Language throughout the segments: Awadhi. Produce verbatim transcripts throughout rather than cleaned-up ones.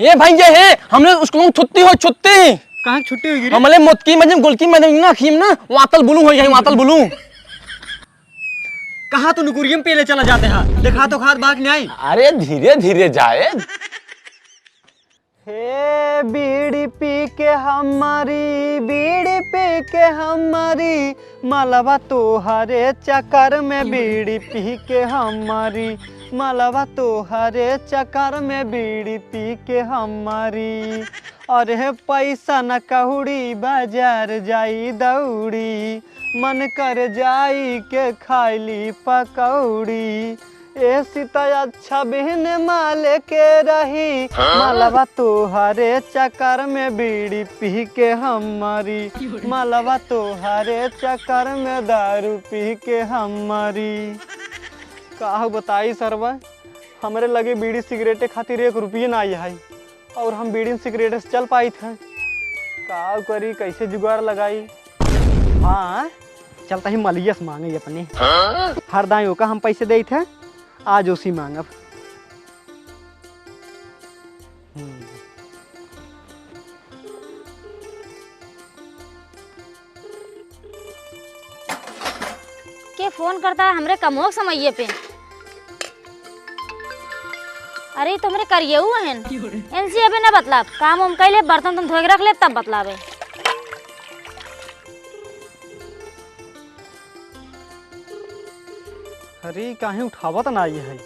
ए भाई, ये है, हमरे स्कूल में छुट्टी होइ, छुट्टी। कहाँ छुट्टी होइ रे? हमरे मोतकी में जब गोलकी में ना अखिम ना, वातल बुलू होइ जाए, वातल बुलू। कहाँ तू नुकुरियम पे ले चला जाते हैं? देखा तो खात बाग न्याय। अरे धीरे धीरे जाए। हे बीड़ी पी के हम मरी, बीड़ी पी के हम मरी, मलवा तोहरे चक्कर में बीड़ी पी के हम मरी, मलवा तोहरे चक्कर में बीड़ी पी के हम मरी। अरे पैसा न कौड़ी, बाजार जाई दौड़ी, मन कर जाई के खाइली पकौड़ी। ए सीता अच्छा बिन माले के रही, हाँ? मलवा तोहरे चक्कर में बीड़ी पी के हम मरी, मलवा तोहरे चक्कर में दारू पी के हम मरी। का बताई सरवा, हमरे लगे बीड़ी सिगरेटे खातिर एक रुपये ना है, और हम बीड़ी सिगरेट से चल पाइत है। का करी, कैसे जुगाड़ लगाई? हाँ, चलता ही मलियस मांगे अपने। हाँ? हर दाई ओका हम पैसे देइत है, आज ओसी मांगब। हम्म। के फोन करता है हमरे कमोक समइये पे? अरे, ई तो हमरे करियऊ हन। इनसे अबे ना बतलाब, काम उम कैले, बर्तन तुम धोए के रख ले, तब बतलाबे। अरे, काहे उठावत ना आई है,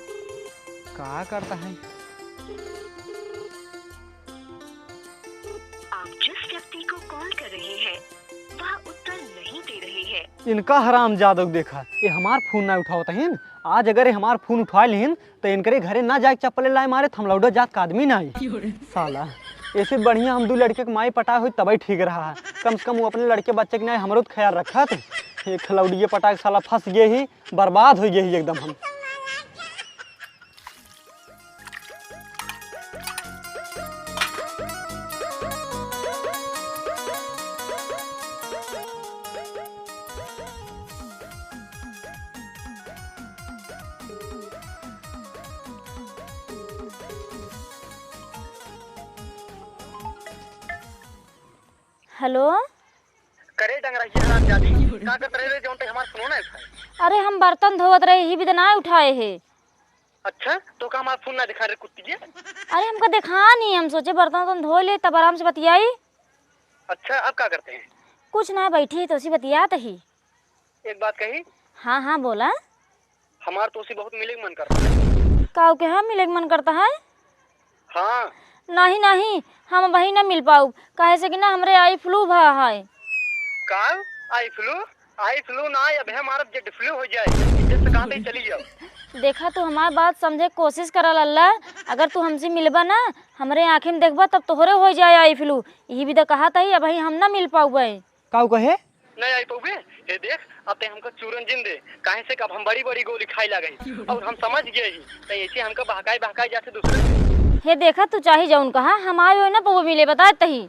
का करता है? आप जिस व्यक्ति को कॉल कर रहे हैं, वह उत्तर नहीं दे रहे हैं। इनका हराम जादव देखा, ये हमार फोन ना उठावत हिन। आज अगर ये हमार फोन उठा लिहिन, तो इनकरे घरे ना जाए चप्पले लाए मारे, थमलौडा जात का आदमी ना आई। साला, ऐसे बढ़िया हम दू लड़के के माई पटाए हुई तबे ठीक रहा है। कम से कम वो अपने लड़के बच्चे के ना, हमरो तो ख्याल रखत। एक लौड़िए पटाए के साला फंस गए ही, बर्बाद हो गए ही एकदम हम। हेलो। करे डंगरहिया हरामजादी, का करत रहे रे, जौन तक हमार फोन है? अरे, हम बर्तन धोवत रहे, यही बिद ना उठाए है। अच्छा, तो का हमार फोन ना दिखा रे कुत्ती के? अरे, हमका देखा नहीं, हम सोचे बर्तन उर्तन धो ले, तब आराम से बतियाई। अच्छा, अब का करते हैं? कुछ ना, बैठी ही तो उसी बतियात ही। एक बात कही। हाँ, हाँ, बोला। हमार तोसी बहुत मिले के मन करता है। काऊ के हाँ मिले के मन करता है? हाँ। नहीं, नहीं, हम वही ना मिल पाउब, काहे से कि ना हमरे आई फ्लू भा है। का? आई फ्लू? आई फ्लू ना, अब है हमारा जेड फ्लू हो जाए। इज्जत से कहाँ पे चली जाओ? देखा, तू हमार बात समझे के कोशिश करा लल्ला। अगर तू हमसे मिलबा ना, हमरे आँखी में देखबा, तब तोहरे हो जाए आई फ्लू। यही विदा कहा तही, अब हम ना मिल पाउबे। काऊ कहे? नहीं आई पउबे। हे देख, अब ते हमका चूरन जिन दे, काहे से कि अब हम बड़ी-बड़ी गोली खाए लागे ही। और हम समझ गए ही, ते ऐसे हमका बहकाए, बहकाए जाते दूसरे से। हे देखा, तू चाहे जौन कहा, हम आए होए ना पउबे मिले, बता तही।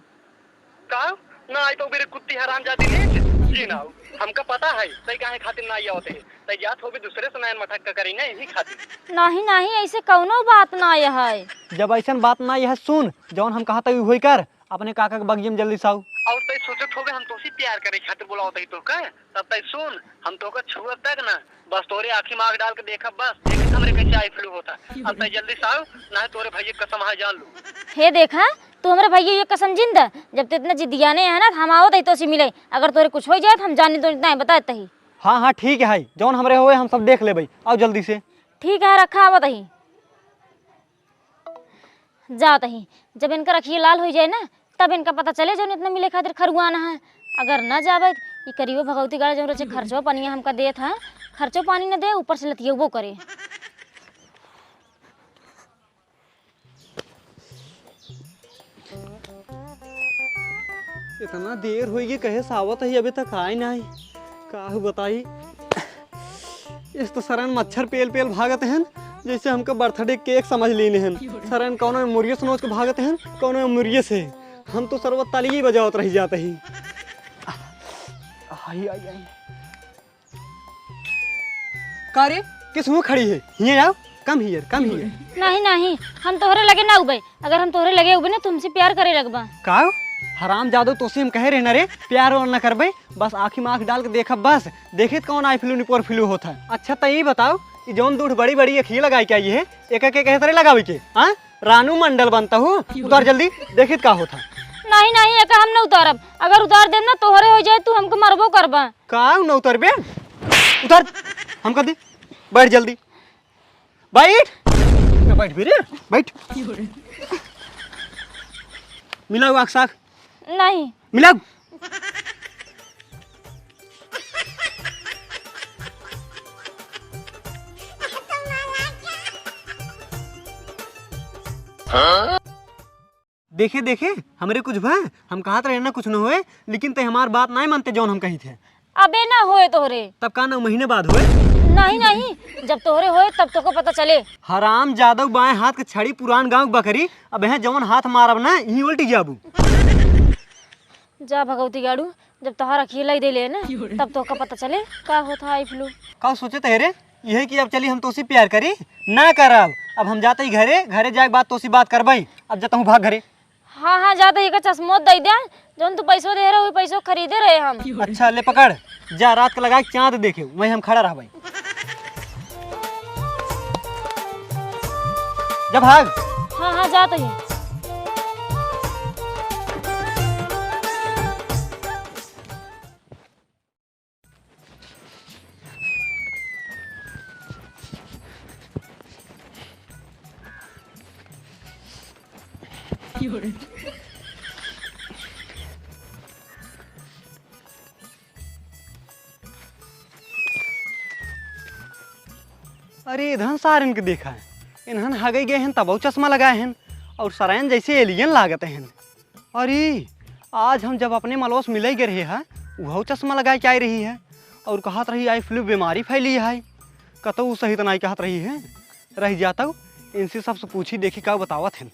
का? ना आई पउबे रे कुत्ती हरामजादी नीच? जी ना आऊ। हमका पता है, तई काहे खातिर ना आई आवत है। तई जात होबे दूसरे से नैन मटक का करी ना, यही खातिर। नहीं, नहीं, ऐसे कौनो बात ना है। जब ऐसन बात ना है, सुन, जौन हम कहा तई उहई कर। अपने काका के बगिया में जल्दी से आऊ। और तै सोचत होबे हम तोसी प्यार करे खातिर बुलावत हई तोका? तब तै सुन, हम तोका छुअब तक ना, बस तोरे आँखी में आँख डाल के देखब बस, देखत हमरे कैसे आई फ्लू होता। अब तै जल्दी से आऊ, ना तोरे भैया कसम है जान लू। हे देखा, तू हमरे भैया ये कसम जिन द, जब तू इतना जिदियाने है ना, हम आवत हई तोसी मिले, अगर तोरे कुछ हो जाए तो हम जानी तो इतना है, बता तही। हाँ, हाँ, ठीक है, जौन हमरे होए हम सब देख लेबे, आऊ जल्दी से। ठीक है, रखा आवत हई। जात ही, जब इनकर अखिया लाल होइ जाए ना, तब इनका पता चले जौन इतना मिले खातिर खरुआना है। अगर ना जाबे, ई करियो भगवती गाड़ा जौन रचे खर्चो पानी हमका देत है, खर्चो पानी न दे, ऊपर से लतियबो करे। इतना देर होइ गई, कहे से आवत ही, अबे तक आए नाही। का बताई, इस तो सरन मच्छर पेल पेल भागत हन, जैसे हमका बर्थडे केक समझ लेने हन। सरन कौनो मुरियस नोच के भागत हन, कौनो मुरियस है। हम तो सरवा ताली बजावत रह जात ही। आई, आई, आई। का रे, किस मुँह खड़ी है? हियाँ आओ। Come here, come here. नहीं, नहीं, हम तोहरे लगे ना उबे। अगर हम तोहरे लगे उबे ना, तुमसे प्यार करे लगबा। का? हराम जादो, तोसे हम कहे रहे ना रे, प्यार और ना करबे। बस आँखी में आँख डाल के देखब बस, देखित कौन आई फ्लू निपोर फ्लू होत है। अच्छा, त ई बताओ, ई जौन दूठ बड़ी बड़ी अखिए लगाई के आई है, एका के कहे तरे लगावे के? हाँ, रानू मंडल बनता हूँ। उतार जल्दी, देखित का होत है। नहीं, नहीं, एका हम ना उतारब। अगर उतार देब ना, तोहरे हो जाए, तू हमको मरबो करबा। का न उतरबे? उतर, हमका दे, बैठ जल्दी, बैठ। ना बैठ भी रे, बैठ। मिलाओ आँख से आँख। नहीं। मिलाओ। देखे, देखे, हमरे कुछ भा, हम कहत रहे ना कुछ न होए, लेकिन ते हमार बात नाय मानते जौन हम कही थे। अबे ना होए तोहरे। तब का नौ महीने बाद होए? नहीं, नहीं, जब तोहरे होए तब तोहको पता चले। हराम जादव, बाएं हाथ के छड़ी, पुरान गाँव के बकरी, अब यहाँ जौन हाथ मारब ना, यहीं उल्टी जाबू। जा भगवती गाड़ू, जब तोहार अखिए लाई देले है ना, तब तोहका पता चले का होत है आई फ्लू। का सोचत है रे? यही कि अब चली हम तोसी प्यार करी? ना करब। अब हम जाते ही घरे, घरे जाए के बाद तोसी बात करबई। अब जाता हूँ भाग घरे। हाँ, हाँ, जाते ही का चश्मो दे दे, जौन तू पैसो दे रहे, वही पैसो खरीदे रहे हम। अच्छा, ले पकड़, जा रात के लगा के चाँद देखे, वहीं हम खड़ा रहबई। जा भाग। हाँ, हाँ, जाते ही। अरे, इधन सारन के देखा है, इन्हन हगई गए हैं, तबौ चश्मा लगाए हैं, और सरायन जैसे alien लागत हैं। अरे, आज हम जब अपने मलवा से मिलई गए रहे है, उहौ चश्मा लगाए के आए रही है, और कहत रही, आई फ्लू बीमारी फैली है। कतौ सही त नाई कहत रही है, रह जातौ, इनसे सबसे पूछी देखी का बतावत हैं।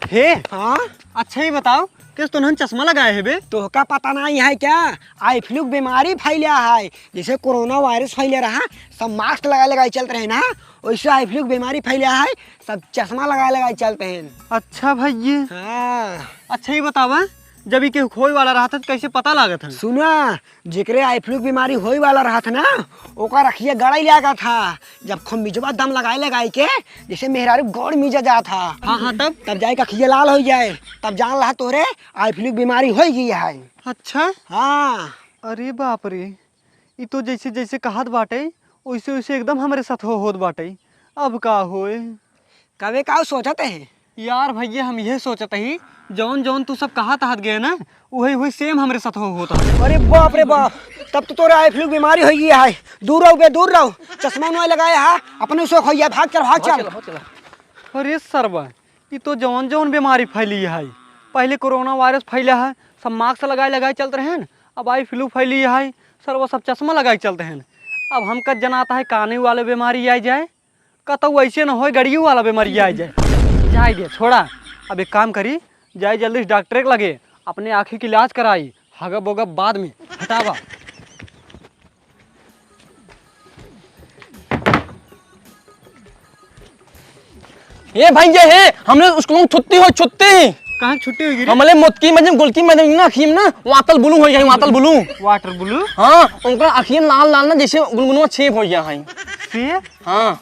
हे, हाँ? अच्छा ही बताओ, किस तुन्हन चश्मा लगाए है बे? तोहका पता नहीं है क्या? आई फ्लू के बीमारी फैल्या है, जैसे कोरोना वायरस फैल्या रहा, सब मास्क लगाए लगाए चलत रहे ना, वैसे आई फ्लू के बीमारी फैल्या है, सब चश्मा लगाए लगाए चलत हैं। अच्छा भैया। हाँ। अच्छा ही बतावा, जब ई केहू होए वाला रहत है, तो कैसे पता लागत है? सुना, जेकरे आई फ्लू के बीमारी होए वाला रहत है ना, ओकर अखिया गड़ाई लागत है। जब खूब मिजवा दम लगाए लगाए के, जैसे मेहरारू गोड़ मिजा जात है। हाँ, हाँ, तब? तब जाए के अखिया लाल हो जाए, तब जान लहा तोरे आई फ्लू के बीमारी हो गई है। अच्छा? हाँ। अरे बाप रे, ई तो जैसे जैसे कहत बाटे, वैसे वैसे एकदम हमरे साथ हो होत बाटे। अब का होए? कबे का सोचत है? यार भैया, हम यह सोचत ही, जौन जौन तू सब कहत हत गए ना, वही वही same हमरे साथ हो होत है। अरे बाप रे बाप, तब तो तोरे आई फ्लू बीमारी हो गई है। दूर रहो बे, दूर रहो। चश्मा उन्होंने लगाया है, अपने शौक हो गया। भाग चल, भाग चल। अरे सरवा, ई तो जौन जौन बीमारी फैली है, पहले कोरोना वायरस फैला है, सब मास्क लगाए लगाए चलत रहे हैं, अब आई फ्लू फैली है, सरवा सब चश्मा लगाए चलत हैं। अब हमका जनात है काने वाले बीमारी आ जाए, कतौ ऐसे न होए, गड़ियों वाला बीमारी आ जाए। जाए दे, छोड़ा। अब एक काम करी, जाए जल्दी से डॉक्टर के लगे, अपने आँखी के इलाज कराई, हगब वगब बाद में, हटावा। ए भाई, ये है, हमरे स्कूल में छुट्टी हो, छुट्टी। कहाँ छुट्टी होई रे? हमरे मोतकी में जब गोलकी में ना, अखियम ना, वातल ब्लू हो जाए, वातल ब्लू। Water blue? हाँ, उनका अखियम लाल लाल ना, जैसे गुनगुनवा छेप हो गया है। से? हाँ।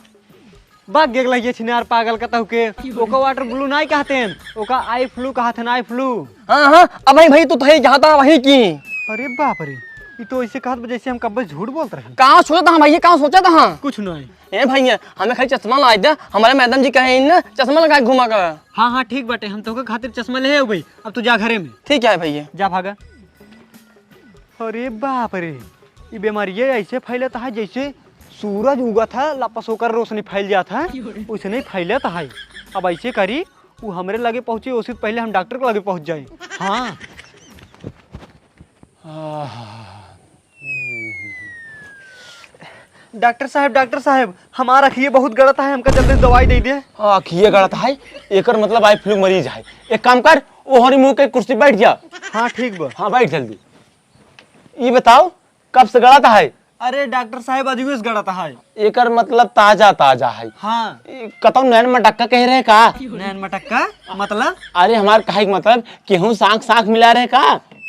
बाग गेगला ये छिनार पागल कतहु के, ओका water blue नाई कहते हैं, ओका आई फ्लू कहते हैं, आई फ्लू। हाँ, हाँ, अब भाई, भाई, तू तो है जहाँ था वहीं की। अरे बाप रे, ये तो ऐसे कहत बा जैसे हम कब्बे झूठ बोलत रहे। का सोचत हा भैया, का सोचत हा? कुछ नहीं। ए भैया, हमें खाली चश्मा ला दे, हमारे मैडम जी कहे ना, चश्मा लगा के घूमा कर। हाँ, हाँ, ठीक बाटे, हम तोके खातिर चश्मा ले आऊ भाई, अब तू जा घरे में। ठीक है भैया। जा भागा। अरे बाप रे, ई बीमारिये ऐसे फैलत है जैसे सूरज उगत है, लपस ओकर रोशनी फैल जात है, वैसे नहीं फैलत है। अब ऐसे करी, उ हमरे लगे पहुँचे, ओसे पहले हम डॉक्टर के लगे पहुँच जाए। हाँ। आह। डॉक्टर साहब, डॉक्टर साहब, हमार अखिए बहुत गड़त है, हमका जल्दी से दवाई दे दे। अखिए गड़त है, एकर मतलब आई फ्लू मरीज है। एक काम कर, ओहरी मुँह के कुर्सी बैठ जा। हाँ, ठीक बा। हाँ, बैठ जल्दी। ई बताओ, कब से गड़त है? अरे डॉक्टर साहेब, अजुए से गड़त है। एकर मतलब ताजा ताजा है। हाँ। ई कतौ नैन मटक्का कहे रहे का? नैन मटक्का? मतलब? अरे हमार कहे के मतलब केहू साँख साँख मिला रहे का?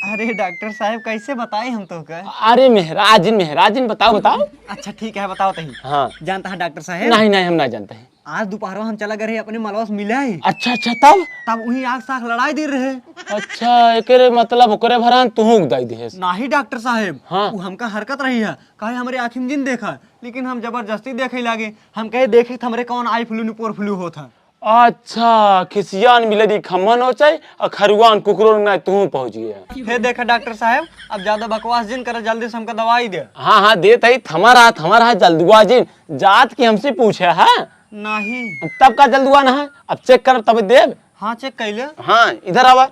अरे डॉक्टर साहेब, कैसे बताई हम तोहका? अरे मेहराजिन, मेहराजिन, बताओ, बताओ। अच्छा ठीक है, बताओ तही। हाँ। जानता है डॉक्टर साहेब? नहीं, नहीं, हम ना जानते हैं। आज दोपहरवा हम चला गए रहे अपने मलवा से मिले। अच्छा, अच्छा, तब? तब उही आँख साँख लड़ाई दे रहे। अच्छा, एकरे मतलब ओकरे भरान तुहूँ उगदाई देहेस। नाही डॉक्टर साहेब, हाँ। उ हमका हरकत रही है, काहे हमरे आँखी में जिन देखा, लेकिन हम जबरदस्ती देखे लागे। हम कहे, देखी त हमरे कौन eye flu निपोर flu होत है। अच्छा, खिसियान मिले दी खम्मन हो चाहे, आ खरुआन कुकुरों ना तुहूँ पहुँच गया। हे देखा डॉक्टर साहेब, अब ज्यादा बकवास जिन करे, जल्दी से हमका दवाई दे। हाँ, हाँ, देत ही, थमा रहा, थमा रहा, जल्दुआ जिन, जात की हमसे पूछे, हाँ? नाही। तब का जल्दुआ ना है, अब check करब तब देब। हाँ, check कैले। हाँ, इधर आवा,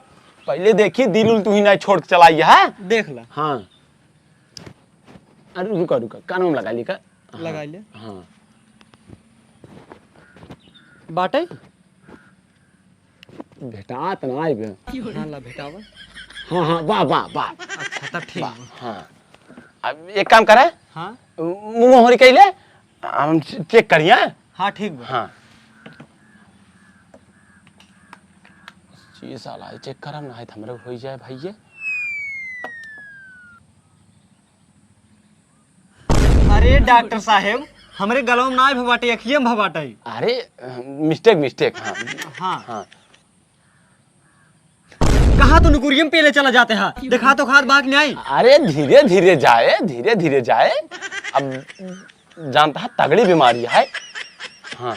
पहले देखी दिल उल तुही ना छोड़ के चलाई है। देख ला। हाँ। अरे रुका, रुका, कानों में लगा ली का? हाँ, लगा ले। हाँ। बाटे? भेटात ना आइबे। हाँ, ला भेटावा। हाँ, हाँ, वाह, वाह, वाह। अच्छा, तब ठीक वाह, बा। हाँ। अब एक काम करे। हाँ? मुँह होरी कइले, हम check करिया। हाँ, ठीक बा। हाँ। ये साला, check करम ना है, त हमरे होई जाए भाई ये। अरे डॉक्टर साहेब, हमरे गलवा में ना भवाटे, अखिए में भवाटे। अरे, mistake, mistake, हाँ। हाँ। हाँ। कहाँ तो नुकुरियम पेले चला जाते हैं, देखा तो खात बाग नहीं। अरे धीरे धीरे जाए, धीरे धीरे जाए। अब जानता है तगड़ी बीमारी है। हाँ।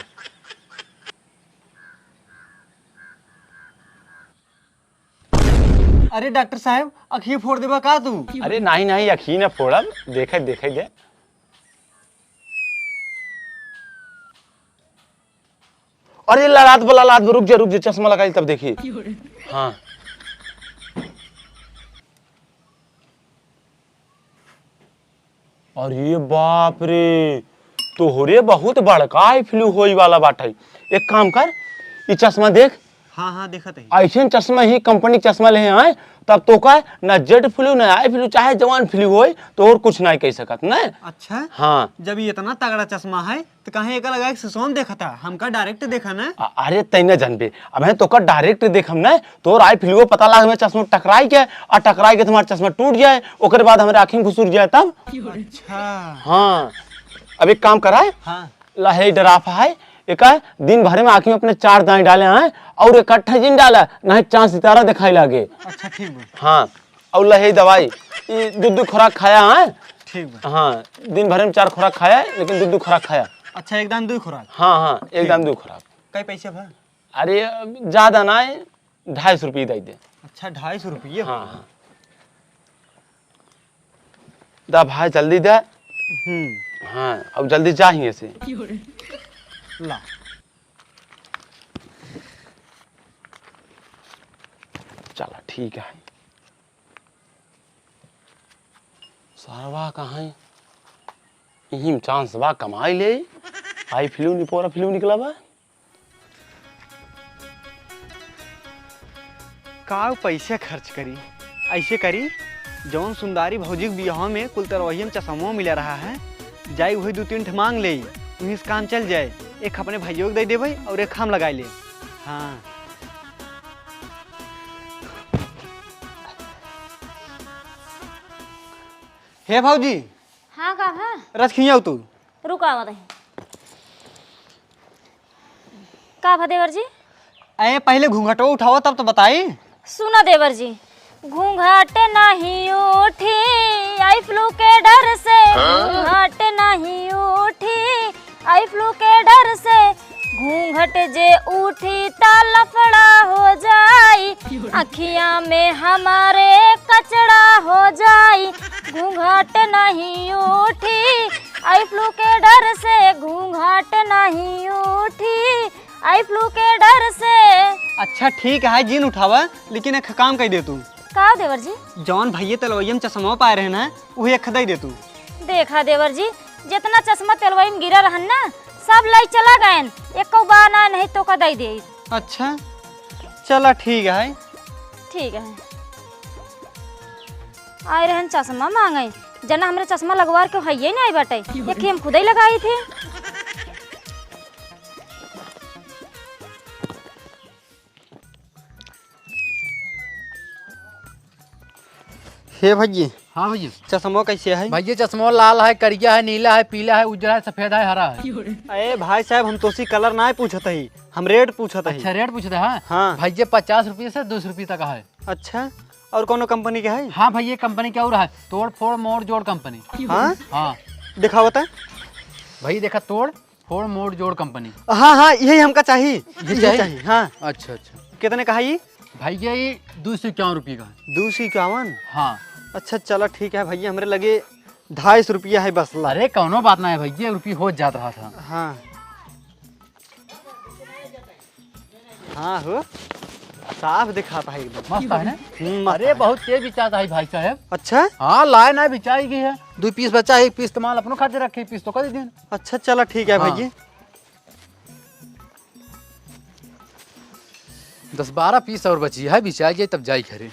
अरे डॉक्टर साहेब, अखिए फोड़ देबा का तू? अरे नाही, नाही, अखिए ना फोड़ब, देखे, देखे दे। अरे ललाट बा, ललाट बा, रुक जा, रुक जा, चश्मा लगाई तब देखी। हाँ। अरे बाप रे, तोहरे बहुत बड़का eye flu होई वाला बाटे। एक काम कर, ई चश्मा देख। हाँ, हाँ, देखत है। ऐसन चश्मा ही, company चश्मा ले आए, तब तोका ना jet flu, ना eye flu, चाहे जवान flu होई, तोर कुछ नहीं कह सकत, ना? अच्छा? हाँ। जब ये इतना तगड़ा चश्मा है, तो काहे एका लगा के सुसोन देखता? हमका direct देखा ना। अ-, अरे तै न जानबे, अब है तोका direct देखम ना, तोर eye flu पता लाग में चश्मा टकराई के, और टकराई के तुम्हारा चश्मा टूट जाए, ओकरे बाद हमरे आँखी में घुसुर जाए तब। अच्छा। हाँ, अब एक काम करा है, हाँ। लहे drop है, एका दिन भर में आँखी में अपने चार दाई डाले हैं, और इकट्ठा जिन डाला, नहीं चाँद सितारा दिखाई लागे। अच्छा, ठीक बा। हाँ। और लहे दवाई, ई दू दू खुराक खाया है। ठीक बा। हाँ, दिन भर में चार खुराक खाया है, लेकिन दू दू खुराक खाया। अच्छा, एक दान दू खुराक? हाँ, हाँ, एक ठीक। दान दू खुराक। कई पैसे भा? अरे, ज्यादा ना है, ढाई सौ रुपये दे दे। अच्छा, ढाई सौ रुपये? हाँ, हाँ। दा भाई, जल्दी दे। हम्म। हाँ, अब जल्दी जा हियाँ से। ला। चला, ठीक है। सरवा कहाँ है? यही में chance बा, कमाई ले। eye flu निपोरा flu निकला बा। का पैसे खर्च करी? ऐसे करी, जौन सुंदरी भौजी के बियाह में कुल तरवहियन चश्मो मिला रहा है, जाई वही दू तीन ठे मांग ले, वहीं से काम चल जाए। एक अपने भाइयों के दे देबे और एक हम लगाई ले। हाँ। हे भौजी। हाँ, का भा? रस खियाऊ तू। रुका, आवत है। का भा देवर जी? अरे, पहले घूंघटो उठाओ, तब तो बताई। सुना देवर जी, घूंघट नहीं उठी, eye flu के डर से। हाँ? घूंघट नहीं उठी, eye flu के डर से। घूंघट जे उठी ता लफड़ा हो जाई, अखियां में हमारे कचड़ा हो जाई। घूंघट नहीं उठी, eye flu के डर से। घूंघट नहीं उठी, eye flu के डर से। अच्छा ठीक है, जिन उठावा, लेकिन एक काम कह दे तू। का देवर जी? जौन भैया तेलवैया में चश्मा पाए रहे ना, उहे एक दे दे तू। देखा देवर जी, जितना चश्मा तेलवई में गिरा रहन ना, सब लाई चला गयन, एको बा ना नहीं तो का दे दे। अच्छा, चला ठीक है। ठीक है। आए रहन चश्मा मांगे, जना हमरे चश्मा लगवार के हइये नाहीं बाटे, एक हम खुदे लगाई थी। हे भइया। हाँ भइया। चश्मा कैसे है? भइया, चश्मा लाल है, करिया है, नीला है, पीला है, उजला है, सफेद है, हरा है। अरे भाई साहब, हम तोसी कलर नाहीं पूछत ही, हम रेट पूछत ही। अच्छा, रेट पूछत है? हाँ। भइया, पचास रुपये से दो सौ रुपये तक है। अच्छा, और कौनो कंपनी के है? हाँ भइया, कंपनी के और है, तोड़ फोड़ मोड़ जोड़ कंपनी। हाँ? हाँ। दिखावा त। भइया देखा, तोड़ फोड़ मोड़ जोड़ कंपनी। हाँ, हाँ, यही हमका चाही। ये यही चाही? चाही, हाँ। अच्छा, अच्छा। कितने का है ये? भइया, ये दो सौ इक्यावन रुपये का है। दो सौ इक्यावन? हाँ। अच्छा, चला ठीक है भइया, हमरे लगे ढाई सौ रुपया है बस, ला। अरे, कौनो बात ना है भइया, रुपये हो जात रहा था। हाँ। हाँ हो, साफ दिखाता है एकदम। मस्त है ना? हम्म, मस्त अरे, है। बहुत तेज बिचाता है भाई साहब। अच्छा? हाँ, लाए ना बिचाई गई है। दो पीस बचा है, एक पीस तो माल अपनो खातिर रखे, एक पीस तो कर दे दिन। अच्छा, चला ठीक है हाँ। भइया। दस बारह पीस और बची है, बिचाई जाए तब जाई घरे।